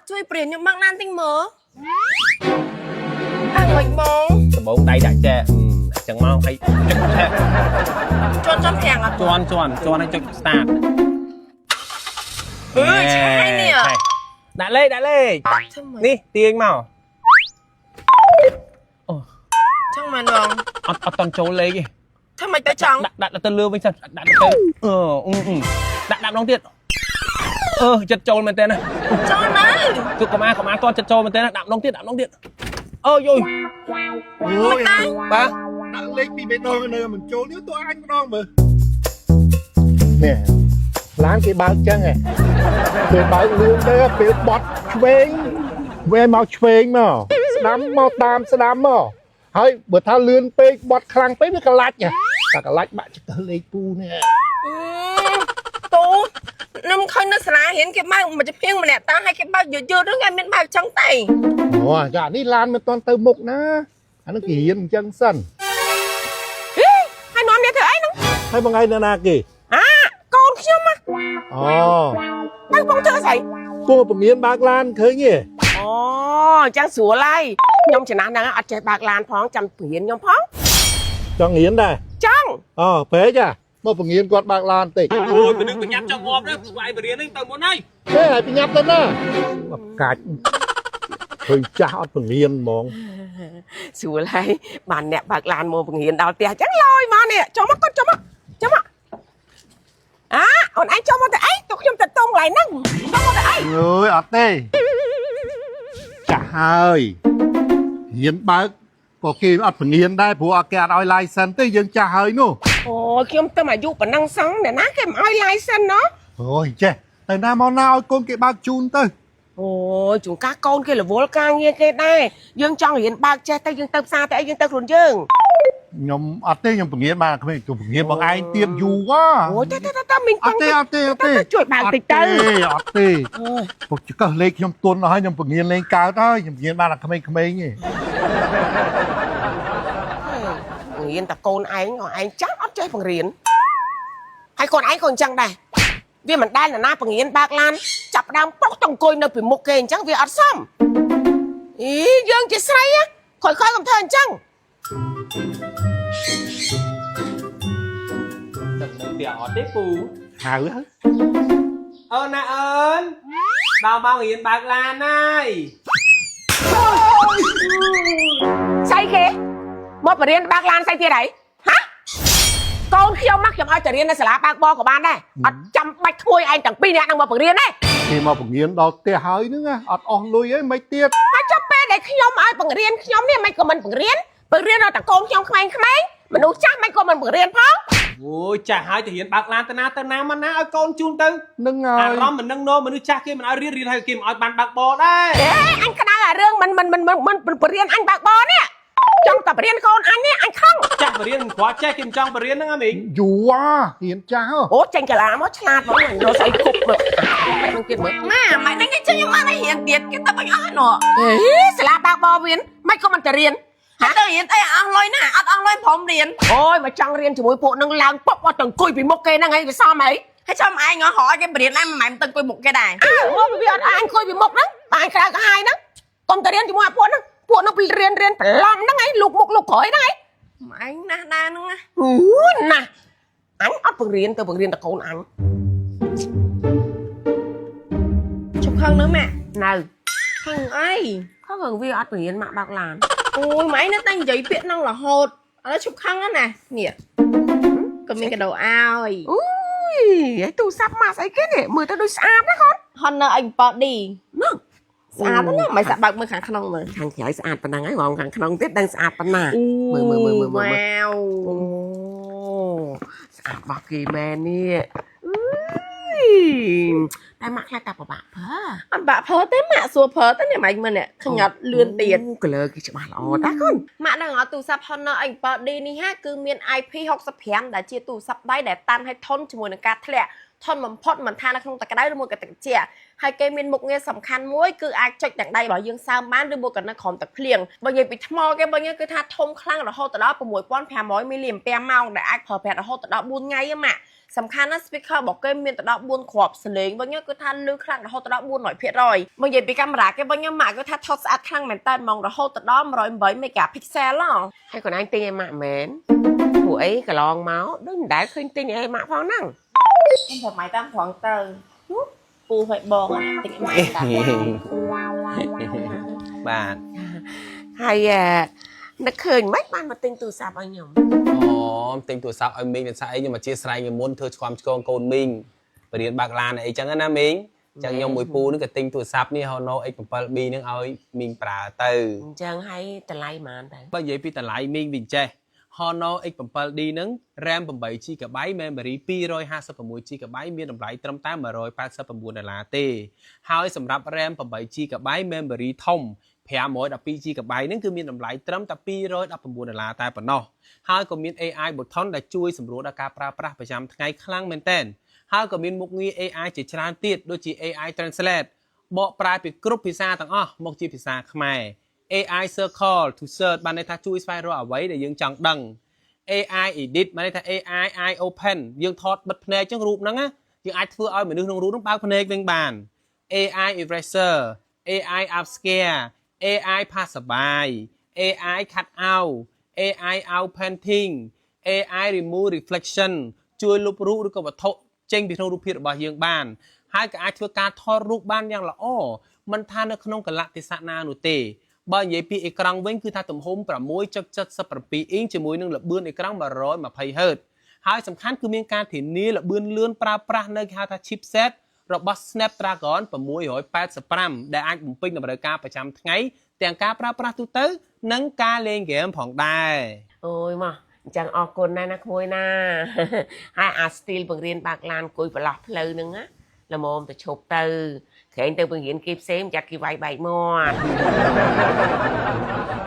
ជួយព្រានខ្ញុំបើកឡានតិចមើលអើមិនបង ដំបងដៃដាក់ចែអញ្ចឹងមកហើយចុចឆែ ជន់ជន់ប្រាំងអត់ ជន់ជន់ជន់ហើយចុច start អឺឆាយនេះ ដាក់លេខដាក់លេខ ធ្វើម៉េច នេះទាញមកអូ ចង់មែនបង អត់អត់តន់ចូលលេខទេ ធ្វើម៉េចទៅចង់ ដាក់ដាក់ទៅលើវិញសិនដាក់ទៅអឺអឺដាក់ដាក់ម្ដងទៀតអឺចិត្តចូលមែនតើណា ចូលណា គឺកុំអាកុំអាតន់ចិត្តចូលមែនតើណាដាក់ម្ដងទៀតដាក់ម្ដងទៀតអើយយ អូយ បាទ ដាក់លេខពីរបីដងនៅមិនចូលនេះតើអញម្ដងមើលនេះឡានគេបើកចឹងហ៎ពេលបើកលឿនទៅពេលបត់ឆ្វេងវែមកឆ្វេងមកស្ដាំមកតាមស្ដាំមកហើយបើថាលឿនពេកបត់ខ្លាំងពេកវាកលាច់តែកលាច់បាក់ចង្កឹះលេខពូនេះ ទូខ្ញុំឃើញនៅសាលារៀនគេបើកមួយចំហៀងម្នាក់តាឲ្យគេបើកយឺតយឺតហ្នឹងគេមានបើកចឹងទេ អូចានេះឡានមិនទាន់ទៅមុខណាអានោះគេរៀនអញ្ចឹងសិន ហើយនាំនេះធ្វើអីហ្នឹង ហើយបងឯងនៅណាគេ អាកូនខ្ញុំណា អូ ទៅបងធ្វើស្អី គួរពងៀនបើកឡានឃើញទេ អូអញ្ចឹងស្រួលហើយខ្ញុំចំណាស់ហ្នឹងអត់ចេះបើកឡានផងចាំព្រៀនខ្ញុំផង ចង់រៀនដែរ ចង់ អូពេកអាមកពងៀនគាត់បើកឡានតិច អូយមនុស្សបញ្ញាប់ចង់ងាប់ដែរពួកឯងបរៀនហ្នឹងទៅមុនហើយ ទេឲ្យប្រញាប់ទៅណាបកាច់ឃើញចាស់អត់ពងៀនហ្មង ស្រួលហើយបានអ្នកបើកឡានមកបង្រៀនដល់ផ្ទះអញ្ចឹងលយមកនេះចូលមកគាត់ចូលមកចូលមកអាអូនឯងចូលមកទៅអីទៅខ្ញុំទៅតងកន្លែងហ្នឹងចូលមកទៅអី អើយអត់ទេចាស់ហើយរៀនបើកក៏គេអត់ពងៀនដែរព្រោះអត់គេអត់ឲ្យ license ទេយើងចាស់ហើយនោះ អូយខ្ញុំទៅអាយុប៉ុណ្ណឹងសោះអ្នកណាគេមិនឲ្យ license ណោះ អូយចេះទៅណាមកណាឲ្យកូនគេបើកជូនទៅ អូយជួនកាលកូនគេរវល់ការងារគេដែរយើងចង់រៀនបើកចេះទៅយើងទៅផ្សារទៅអីយើងទៅខ្លួនយើង ខ្ញុំអត់ទេខ្ញុំពងៀនបានក្មេងខ្ញុំពងៀនបងឯងទៀតយូរហ៎ អូយទៅទៅទៅមីង អត់ទេអត់ទេអត់ទេ ជួយបើកតិចទៅ អត់ទេពុកចកឹះលេខខ្ញុំទន់អស់ហើយខ្ញុំពងៀនលេងកើតហើយខ្ញុំពងៀនបានតែក្មេងៗទេ បង្រៀនតែកូនឯងឯងចាំអត់ចេះបង្រៀនហើយកូនឯងក៏អញ្ចឹងដែរវាមិនដែលនរណាបង្រៀនបើកឡានចាប់ផ្ដើមពុកទៅអង្គុយនៅពីមុខគេអញ្ចឹងវាអត់សមអីយើងជាស្រីខ້ອຍៗកុំធ្វើអញ្ចឹង ទឹកនៅផ្ទះអត់ទេពូ ហៅហើយ អូនណាអូនដល់មករៀនបើកឡានហើយ ស្អីគេមកបរៀនបើកឡានស្អីទៀតហីហាកូនខ្ញុំមកខ្ញុំឲ្យទៅរៀននៅសាលាបើកបរក៏បានដែរអត់ចាំបាច់ក្មួយឯងទាំងពីរនាក់នឹងមកបង្រៀនទេ គេមកពងៀនដល់ផ្ទះហើយហ្នឹងណាអត់អស់លុយអីមិនទៀត ហើយចុះពេលដែលខ្ញុំឲ្យបង្រៀនខ្ញុំនេះមិនក៏មិនបង្រៀនបង្រៀនដល់តែកូនខ្ញុំក្មេងៗមនុស្សចាស់មិនក៏មិនបង្រៀនផង អូយចាស់ហើយទៅរៀនបើកឡានទៅណាទៅណាមកណាឲ្យកូនជូនទៅ នឹងហើ អា យ រម្មណ៍មិននឹងនោមនុស្សចាស់គេមិនឲ្យរៀនរៀនហើយគេមិនឲ្យបានបើកបរដែរ អេអញក្តៅអារឿងមិនមិនមិនមិនមិនបរៀនអញបើកបរនេះចង់តែបរៀនកូនអញនេះអញខឹង ចាស់បរៀនមិនគ្រាន់ចេះគេមិនចង់បរៀនហ្នឹងហ៎មីង យូរហ่าរៀនចាស់ហ៎ អូចេញកាឡាមកឆ្លាតមកអញយកស្អីគប់មកហ្នឹងទៀតមើល ម៉ាម៉ែដឹងគេចឹងខ្ញុំអត់ឲ្យរៀនទៀតគេទៅបាញ់អស់ហើយនោះ អេសាលាបើកបរវៀនមិនក៏មិនទៅរៀន ហើយទៅរៀនអីអស់លុយណាអត់អស់លុយព្រមរៀន អូយមកចង់រៀនជាមួយពួកនឹងឡើងពុបអត់ទៅអង្គុយពីមុខគេហ្នឹងឯងវាសមអី ហើយចាំឯងហ៎រកឲ្យគេបរៀនដែរមិនមែនទៅអង្គុយមុខគេដែរ អើមកវាអត់ឲ្យអញអង្គុយពីមុខហ្នឹងបើអញក្រៅកាហាយហ្នឹងកុំទៅរៀនជាមួយអាពួកហ្នឹងពួកហ្នឹងរៀនរៀនប្រឡំហ្នឹងឯងលូកមុខលូកក្រោយហ្នឹងឯង ម៉ែឯងណាស់ដែរហ្នឹងណា អូណាស់អញអត់បង្រៀនទៅបង្រៀនតកូនអញ ជប់ខឹងនៅម៉ាក់ នៅ ខឹងអី ខឹងរឿងវាអត់បង្រៀនម៉ាក់បើកឡាន អូយម៉ែឯងនៅតែនិយាយពាក្យហ្នឹងរហូតឥឡូវជប់ខឹងហ្នឹងណានេះក៏មានកដោឲ្យ អូយហើយទូរស័ព្ទម៉ាក់ស្អីគេនេះមើលទៅដូចស្អាតណាកូន Honor X7D ហ្នឹង ស្អាតណាស់មិនសាក់បើកមើលខាងក្នុងមើល ខាងក្រៅស្អាតប៉ុណ្ណឹងហើយរងខាងក្នុងទៀតដឹងស្អាតប៉ុណ្ណា មើលមើលមើលមើលមើល វ៉ាវ អូស្អាតរបស់គេមែននេះអើយតែម៉ាក់ខ្លះតែពិបាកប្រើ អត់បាក់ប្រើទេម៉ាក់សួរប្រើទេនេះម៉េចមើលនេះខញាត់លឿនទៀត អូ color គេច្បាស់ល្អតាកូន ម៉ាក់ដឹងអត់ទូរស័ព្ទ Honor X7D នេះហាគឺមាន IP65 ដែលជាទូរស័ព្ទដៃដែលតាន់ឲ្យធន់ជាមួយនឹងការធ្លាក់ ធន់បំផុតមិនថានៅក្នុងទឹកក្តៅឬមួយក៏ទឹកត្រជាក់ហើយគេមានមុខងារសំខាន់មួយគឺអាចចុចទាំងដៃរបស់យើងសើមបានឬមួយក៏នៅក្រោមទឹកភ្លៀងបើនិយាយពីថ្មគេបើនិយាយគឺថាធំខ្លាំងរហូតដល់6500មីលីអាំពែម៉ោងដែលអាចប្រើប្រាស់រហូតដល់4ថ្ងៃហ្នឹងម៉ាក់សំខាន់ណាស់ speaker របស់គេមានទៅដល់4គ្រាប់សលេងវិញគឺថាលឺខ្លាំងរហូតដល់400%បើនិយាយពីកាមេរ៉ាគេវិញម៉ាក់គឺថាថតស្អាតខ្លាំងមែនតើហ្មងរហូតដល់108 megapixel ហ៎។ ហើយកូនឯងទិញឲ្យម៉ាក់មែនព្រោះអីកន្លងមកដូចមិនដែលឃើញទិញឲ្យម៉ាក់ផងហ្នឹង។ ខ្ញុំប្រម៉ៃតាមត្រង់ទៅពូឲ្យបងទិញម៉ាក់តា បាទ។ ហើយអឺនឹកឃើញមិនបានមកទិញទូរស័ព្ទឲ្យខ្ញុំ? អូទិញទូរស័ព្ទឲ្យមីងដោយសារអីខ្ញុំអធិស្ឋានខ្ញុំមុនធ្វើឆ្គាំឆ្គងកូនមីងបរៀនបើកឡានអីចឹងណាមីងចឹងខ្ញុំមួយពូនេះក៏ទិញទូរស័ព្ទនេះ Honor X7B នឹងឲ្យមីងប្រើទៅ។ អញ្ចឹងហើយតម្លៃប៉ុន្មានទៅ? បើនិយាយពីតម្លៃមីងវិញចេះ Honor X7D ហ្នឹង RAM 8 GB memory 256 GB មានតម្លៃត្រឹមតែ189ដុល្លារទេហើយសម្រាប់ RAM 8 GB memory ធំ 512 GB ហ្នឹងគឺមានតម្លៃត្រឹមតែ219ដុល្លារតែប៉ុណ្ណោះហើយក៏មាន AI button ដែលជួយសម្រួលដល់ការប្រើប្រាស់ប្រចាំថ្ងៃខ្លាំងមែនទែនហើយក៏មានមុខងារ AI ជាច្រើនទៀតដូចជា AI Translate បកប្រែពីគ្រប់ភាសាទាំងអស់មកជាភាសាខ្មែរ AI Circle to search បានន័យថាជួយស្វែងរកអ្វីដែលយើងចង់ដឹង AI edit បានន័យថា AI eye open យើងថតបិទភ្នែកចឹងរូបហ្នឹងណាយើងអាចធ្វើឲ្យមនុស្សក្នុងរូបហ្នឹងបើកភ្នែកវិញបាន AI eraser AI upscale AI passerby AI cut out AI out painting AI remove reflection ជួយលុបរូបឬក៏វត្ថុចេញពីក្នុងរូបភាពរបស់យើងបាន ហើយក៏អាចធ្វើការថតរូបបានយ៉ាងល្អមិនថានៅក្នុងកលៈទេសៈណានោះទេបើនិយាយពីអេក្រង់វិញគឺថាទំហំ6.77អ៊ីងជាមួយនឹងល្បឿនអេក្រង់ 120 Hz ហើយសំខាន់គឺមានការធានាល្បឿនលឿនប្រើប្រាស់នៅគេហៅថា chipset របស់ Snapdragon 685ដែលអាចបំពេញតម្រូវការប្រចាំថ្ងៃទាំងការប្រើប្រាស់ទូទៅ និងការលេងហ្គេមផងដែរ។ អូយមកអញ្ចឹងអរគុណណាស់ណាក្មួយណា ហើយអា style បង្រៀនបើកឡានអង្គុយប្រឡោះផ្លូវហ្នឹងណាល្មមទៅឈប់ទៅក្រែងទៅបង្រៀនគេផ្សេងចាត់គេវាយបែកមាត់។